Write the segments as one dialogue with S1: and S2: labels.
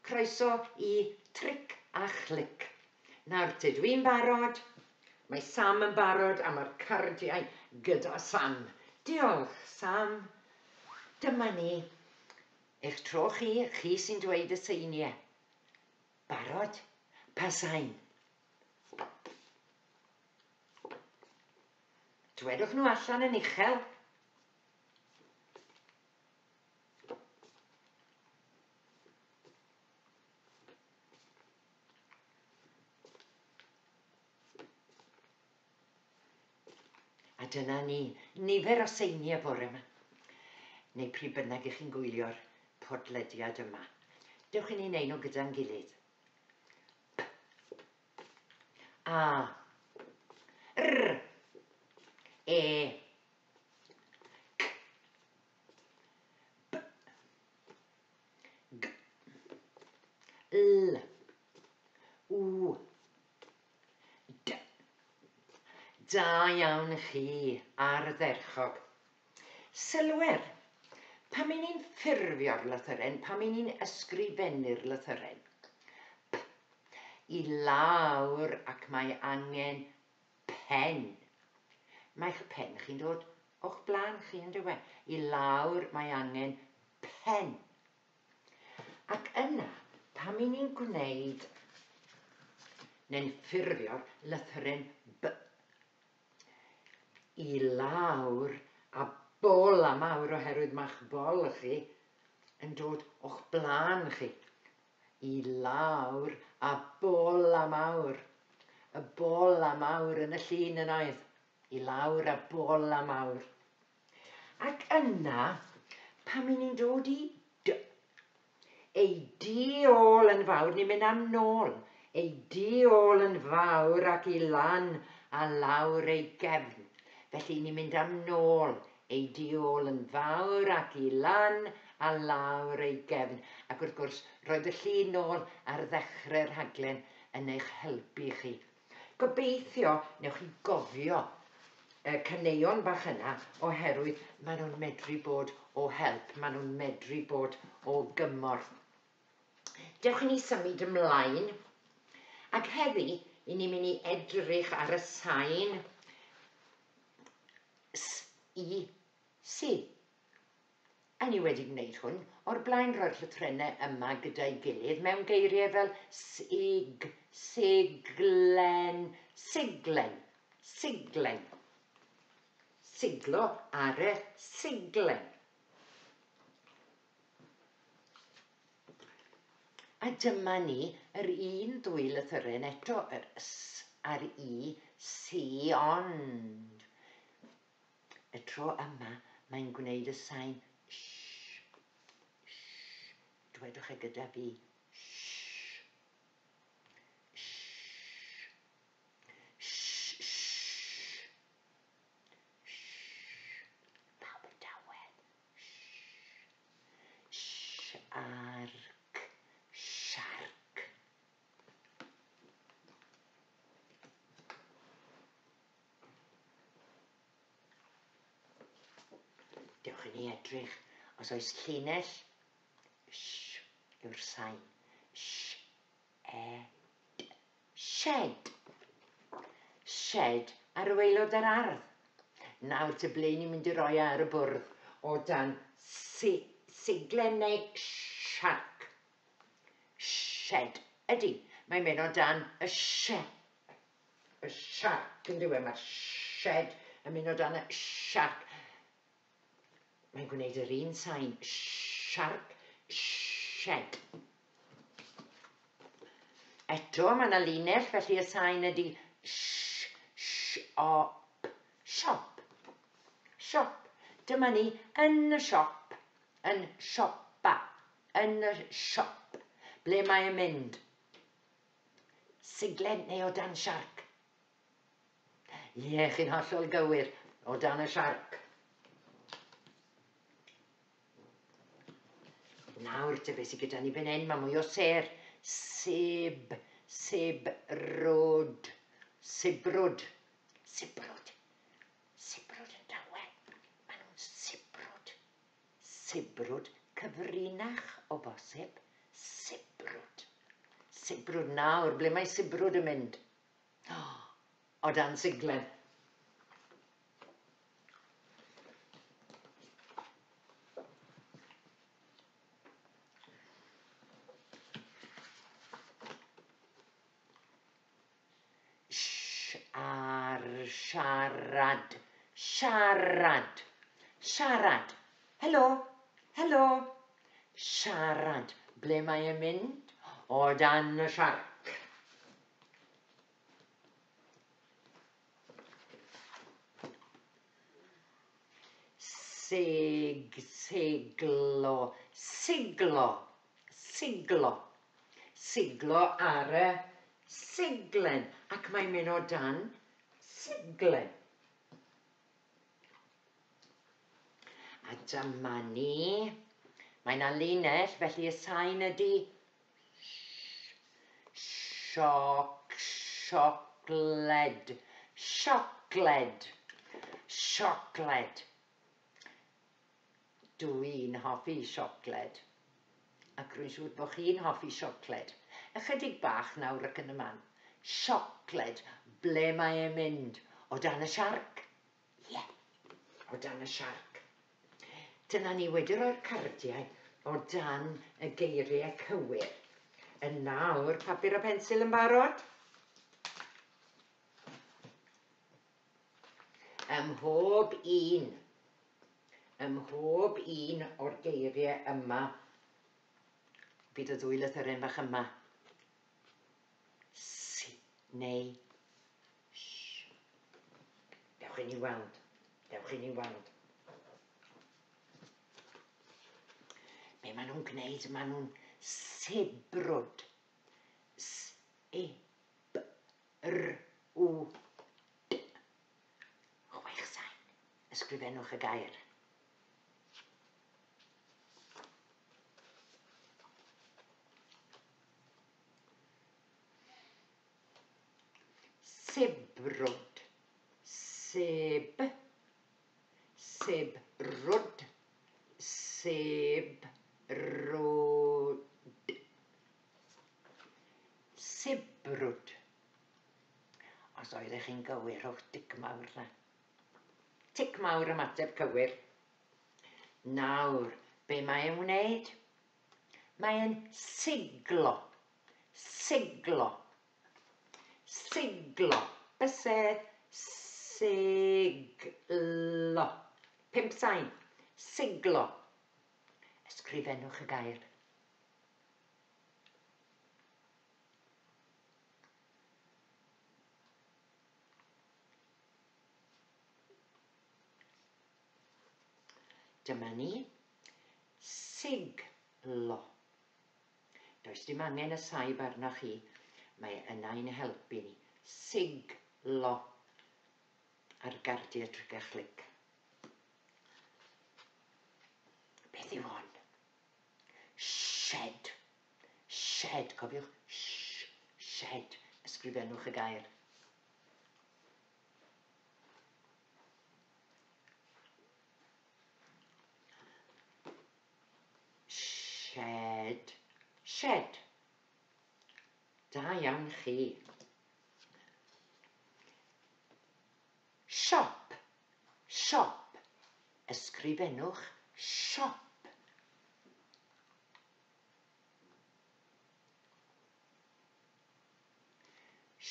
S1: Croeso i Tric a Chlic. Nawr te, dwi'n barod, mae Sam yn barod a mae'r cardiau gyda Sam. Diolch, Sam. Dyma ni. Eich tro chi, chi sy'n dweud y seiniau. Barod? Pa sain? Dwedwch nhw allan yn uchel. A dyna ni, nifer o seiniau bore yma. Neu pryd bynnag ych chi'n gwylio'r podlediad yma. Dewch i ni wneud nhw gyda'n gilydd. P A R E C B G L W D. Da iawn chi, ardderchog. Sylwer, pan 'y ni'n ffurfio'r lythyren, pan 'y ni'n ysgrifennu'r lythyren, P, i lawr ac mae angen pen. Mae'ch pen chi'n dod o'ch blaen chi, yn dyw e? I lawr mae angen pen. Ac yna, pan 'y ni'n gwneud neu'n ffurfio'r lythyren B, i lawr a bola mawr oherwydd mae'ch bol chi yn dod o'ch blaen chi. I lawr a bola mawr. Y bola mawr yn y llun yn oedd. I lawr a bola mawr. Ac yna, pan 'y ni'n dod i d, ei du ôl yn fawr, ni'n mynd am nôl, ei du ôl yn fawr ac i lan a lawr ei gefn. Felly ni'n mynd am nôl, ei du ôl yn fawr ac i lan a lawr ei gefn. Ac wrth gwrs, roedd y llun nôl ar ddechrau'r rhaglen yn eich helpu chi. Gobeithio newch chi gofio y caneuon bach yna oherwydd maen nhw'n medru bod o help, maen nhw'n medru bod o gymorth. Dewch i ni symud ymlaen. Ac heddi, i ni'n mynd i edrych ar y sain S, I, C. A ni wedi gwneud hwn o'r blaen, rhoi'r llythrennau yma gyda'i gilydd mewn geiriau fel sig, siglen, siglen, siglen. Siglo ar y siglen. A dyma ni yr un ddwy lythyren eto, yr s a'r i, si, ond. Y tro yma mae'n gwneud y sain sh, sh. Dwedwch e gyda fi, sh, sh, sh, sh, sh. Pawb yn dawel. Sh, siarc, siarc. Dewch i ni edrych os oes llinell sh yw'r sain. Sh, e, d. Shed. Shed ar waelod yr ardd. Nawr te ble ni'n mynd i roi e ar y bwrdd o dan si, siglen neu siarc. Shed. Ydy, mae'n mynd o dan y she. Y siarc yn dyw e, mae'r shed yn mynd o dan y siarc. Mae'n gwneud yr un sain, siarc, shed. Eto, mae yna linell, felly y sain ydy sh, sh, o, p, siop. Siop. Dyma ni yn y siop, yn siopa, yn y siop. Ble mae e'n mynd? Siglen neu o dan siarc? Ie, chi'n hollol gywir, o dan y siarc. Nawr, te beth sydd gyda ni fan hyn, mae mwy o sêr. Sib, sib, rwd, sibrwd, sibrwd, sibrwd yn dawel. Maen nhw'n sibrwd. Sibrwd cyfrinach o bosib. Sibrwd. Sibrwd nawr. Ble mae sibrwd yn mynd? O dan siglen. Ar siarad, siarad, siarad. Helo, helo. Siarad. Ble mae e'n mynd? O dan y siarc. Sig, siglo, siglo, siglo. Siglo ar y siglen ac mae'n mynd o dan siglen. A dyma ni. Mae yna linell, felly y sain ydy sioc, siocled, siocled, siocled. Dwi'n hoffi siocled. Ac rwy'n siŵr bod chi'n hoffi siocled. Ychydig bach nawr ac yn y man. Siocled, ble mae e'n mynd? O dan y siarc? Ie, yeah, o dan y siarc. Dyna ni wedi rhoi'r cardiau o dan y geiriau cywir. Yn nawr, papur a pensil yn barod? Ym mhob un, ym mhob un o'r geiriau yma, bydd y ddwy lythyren fach yma. S neu sh. Dewch i ni weld. Dewch i ni weld. Be maen nhw'n gwneud? Maen nhw'n sibrwd. S, E, B, R, U, D. 6 sain. Ysgrifennwch y gair. Sibrwd. Sib. Sibrwd. Sibrwd. Sibrwd. Os oeddech chi'n gywir, rhowch tic mawr na. Tic mawr ymateb cywir. Nawr, be mae'n wneud? Mae'n siglo. Siglo. Siglo. Bysedd. Siglo. 5 sain. Siglo. Ysgrifennwch y gair. Dyma ni. Siglo. Does dim angen y saib arnoch chi. Mae yna i'n helpu ni. Siglo. Ar gardiau Tric a Chlic. Beth yw hon? Shed. Shed. Cofiwch, sh, shed. Ysgrifennwch y gair. Shed. Shed. Da iawn chi. Siop. Siop. Ysgrifennwch siop.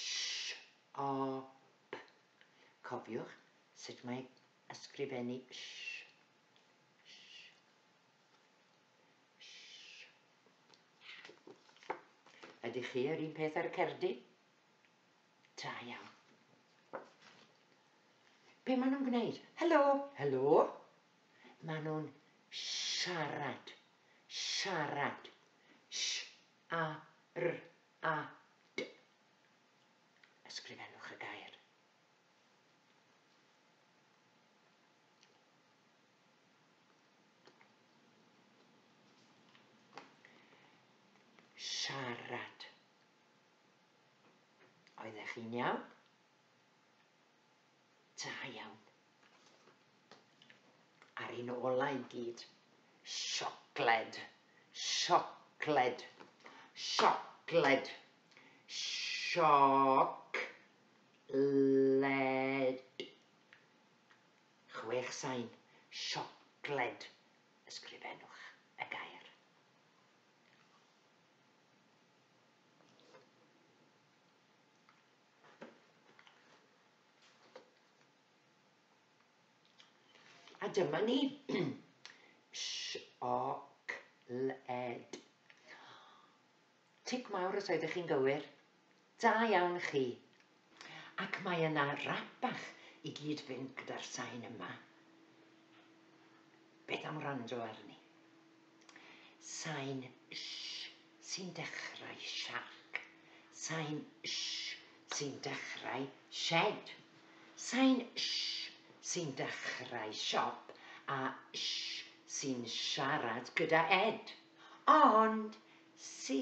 S1: Siop. Cofiwch sut mae ysgrifennu sh. Sh. Sh. Ydych chi yr un peth ar y cerdyn? Da iawn. Be maen nhw'n gwneud? Helo, helo. Maen nhw'n siarad, siarad. Sh, a, r, a, d. Ysgrifennwch y gair. Siarad. Oeddech chi'n iawn? Da iawn. A'r un ola i gyd. Siocled. Siocled. Siocled. Sioc. Led. 6 sain. Siocled. Ysgrifennwch y gair. A dyma ni. Siocled. Tic mawr os oeddech chi'n gywir. Da iawn chi. Ac mae yna rap bach i gyd fynd gyda'r sain yma. Beth am wrando arni? Sain sh sy'n dechrau siarc. Sain sh sy'n dechrau shed. Sain sh sy'n dechrau siop a sh sy'n siarad gyda Ed. Ond si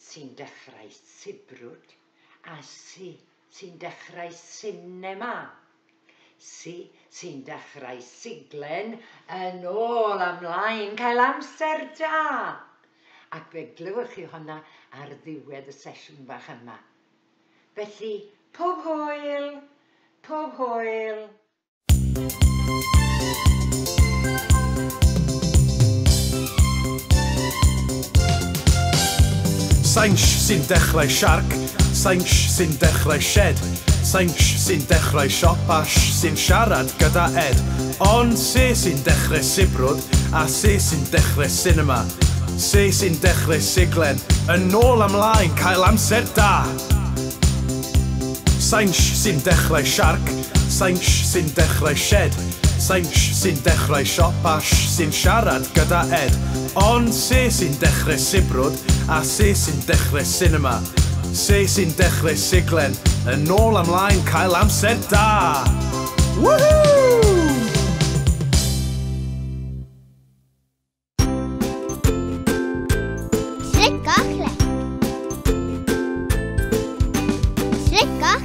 S1: sy'n dechrau sibrwd a si sy'n dechrau sinema. Si sy'n dechrau siglen yn ôl ymlaen cael amser da. Ac fe glywch chi hwnna ar ddiwedd y sesiwn bach yma. Felly, pob hwyl, pob hwyl.
S2: Sain sh sy'n dechrau siarc, sain sh sy'n dechrau shed, sain sh sy'n dechrau siop a sh sy'n siarad gyda Ed. Ond se sy'n dechrau sibrwd a se sy'n dechrau cinema, se sy'n dechrau siglen, yn ôl ymlaen cael amser da. Sain sh sy'n dechrau siarc, sain sh sy'n dechrau shed, sain sh sy'n dechrau siop a sh sy'n siarad gyda Ed. Ond se sy'n dechrau sibrwd a se sy'n dechrau cinema, se sy'n dechrau siglen, yn ôl ymlaen cael amser da. Woohoo!
S3: Clic a clic. Clic a